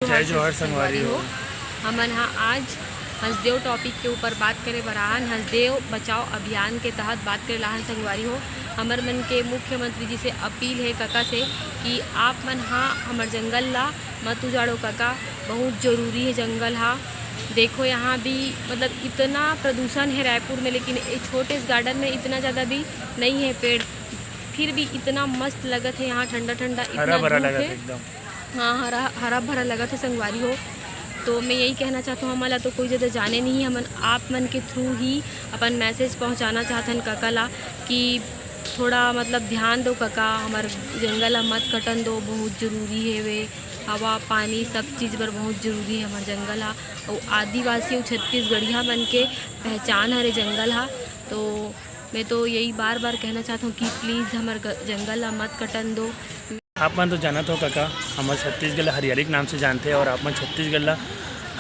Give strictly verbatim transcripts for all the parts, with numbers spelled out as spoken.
जय जोहार संगवारी हो। हमन हा आज हसदेव topic के ऊपर बात करे बर आहन। हसदेव बचाओ अभियान के तहत बात करे ला आहन संगवारी हो। हमर मन के मुख्यमंत्री जी से अपील हे कका से कि आप मन हा हमर जंगल ला मत उजाड़ो कका, बहुत जरूरी हे जंगल हा। देखो यहाँ भी मतलब इतना प्रदूषण हे रायपुर में, लेकिन ये छोटे से garden में इतना ज़्यादा भी नहीं हे पेड़, फिर भी इतना मस्त लगत हे यहाँ, ठंडा ठंडा, इतना हरा भरा धूप लगत हे। एकदम। हाँ, हरा, हरा भरा लगत हे संगवारी हो। तो मैं यही कहना चाहत हूँ, हमन ला तो कोई ज़्यादा जाने नहीं, हमन आप मन के through ही अपन message पहुँचाना चाहत हन कका ला कि थोड़ा मतलब ध्यान दो कका, हमर जंगल ला मत कटन दो, बहुत जरूरी हे वे, हवा पानी सब चीज़ बर बहुत जरूरी हे हमर जंगल हा। अउ आदिवासी अउ छत्तीसगढ़िया मन के पहचान हरे जंगल हा। तो मैं तो यही बार बार कहना चाहत हूँ कि please हमर ग-, जंगल ला मत कटन दो। आप मन तो जानत हो कका, हमर छत्तीसगढ़ ला हरियाली के नाम से जानथे, और आप मन छत्तीसगढ़ ला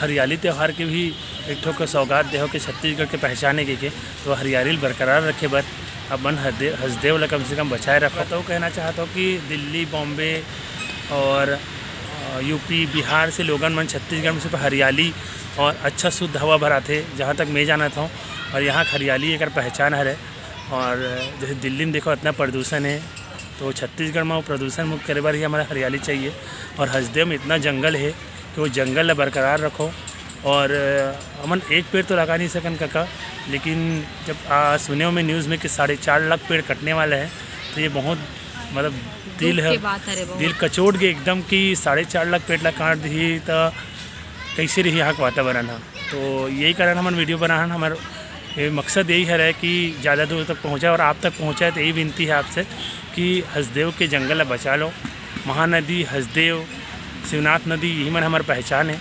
हरियाली त्यौहार के भी एक ठो के सौगात देहो के छत्तीसगढ़ के पहचान हे के, तो हरियाली ल बरकरार रखे बर अपन हरदे-, हसदेव ला कम से कम बचाए रखो। तो कहना चाहत हो कि दिल्ली, बॉम्बे और, अ, यूपी, बिहार से लोगन मन छत्तीसगढ़ में सिर्फ हरियाली और अच्छा शुद्ध हवा भर आथे, जहाँ तक मैं जानत हूँ। और यहाँ के हरियाली एकर पहचान हरे। और जैसे दिल्ली में देखो, इतना प्रदूषण हे, तो छत्तीसगढ़ में वो प्रदूषण मुक्त करे बर ही हमारा हरियाली चाहिए। और हसदेव में इतना जंगल हे कि वो जंगल ला बरकरार रखो। और, अ, हमन एक पेड़ तो लगा नहीं सकन कका, लेकिन जब, आ, सुने हो मैं news में कि साढ़े चार लाख पेड़ कटने वाले हैं, तो ये बहुत मतलब दिल दुख है, के बात हरे बहुत। दिल कचोट गए एकदम कि साढ़े चार लाख पेड़ ला काट दिही, तो कैसे रही यहाँ के वातावरण ह। तो यही कारण हमन video बनाहन, हमर ये मकसद यही हरे कि ज़्यादा दूर तक पहुँचाए और आप तक पहुँचाए। तो यही विनती है आपसे कि हसदेव के जंगल ला बचा लो। महानदी, हसदेव, शिवनाथ नदी, यही मन हमर पहचान है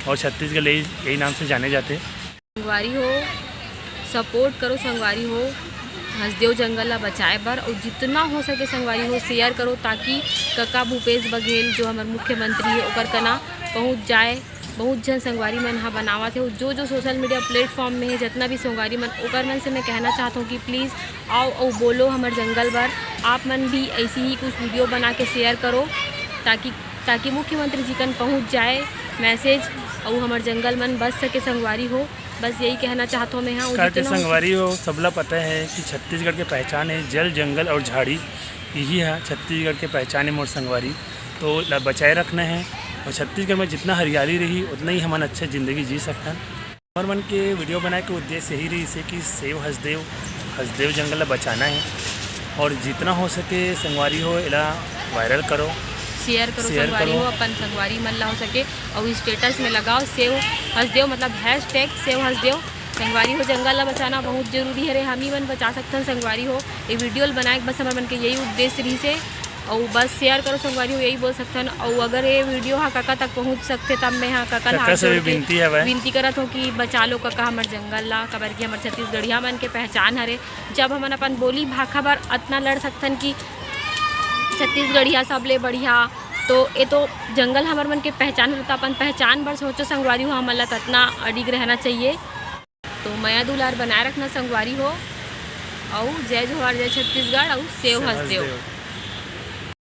और छत्तीसगढ़ यही, यही नाम से जाने जाते हैं। संगवारी हो, support करो संगवारी हो, हसदेव जंगल ला बचाए बर, और जितना हो सके संगवारी हो share करो, ताकि कका भूपेश बघेल जो हमर मुख्यमंत्री है ओकर कना पहुँच जाए। बहुत झन संगवारी मन ह बनावत हे, जो जो social media platform में है, जितना भी संगवारी मन, ओकर मन से मैं कहना चाहत हूँ कि please आओ और बोलो हमर जंगल बर। आप मन भी ऐसी ही कुछ video बना के share करो, ताकि ताकि मुख्यमंत्री जी कन पहुँच जाए message, और हमर जंगल मन बच सके संगवारी हो। बस यही कहना चाहत हूँ मैं। हाँ, काहे कि जितना हो संगवारी हो, सबला पता है कि छत्तीसगढ़ के पहचान है जल, जंगल और झाड़ी। यही है छत्तीसगढ़ के पहचान है मोर संगवारी। तो ला बचाए रखना है, और छत्तीसगढ़ में जितना हरियाली रही, उतना ही हमन अच्छा जिंदगी जी सकथन। हमर मन के video बनाए के उद्देश्य यही रहिस है कि Save हसदेव, हसदेव जंगल ला बचाना है, और जितना हो सके संगवारी हो, एला viral करो, share करो share संगवारी करो। हो, अपन संगवारी मन ला हो सके और status में लगाओ Save हसदेव, मतलब hashtag Save हसदेव। संगवारी हो, जंगल ला बचाना बहुत जरूरी हरे, हम ही मन बचा सकथन संगवारी हो। ये video ल बनाए के बस हमर मन के यही उद्देश्य रहिस हे। अउ बस share करो संगवारी हो, यही बोल सकथन। अउ अगर ये video हा कका तक पहुँच सकथे, तब मैं हा कका ला कका हाथ से जोड़ भी के विनती हवय। विनती करत हूँ कि बचा लो कका हमर जंगल ला, काबर कि हमर छत्तीसगढ़िया मन के पहचान हरे। जब हमन अपन बोली भाखा बर अतना लड़ सकथन कि छत्तीसगढ़िया सबले बढ़िया, तो ये तो जंगल हमर मन के पहचान हरे, तो अपन पहचान बर सोचो संगवारी हो, हमन ला ततना अडिग रहना चाहिए। तो मया दुलार बनाए रखना संगवारी हो, अउ जय जोहार, जय छत्तीसगढ़, अउ Save हसदेव।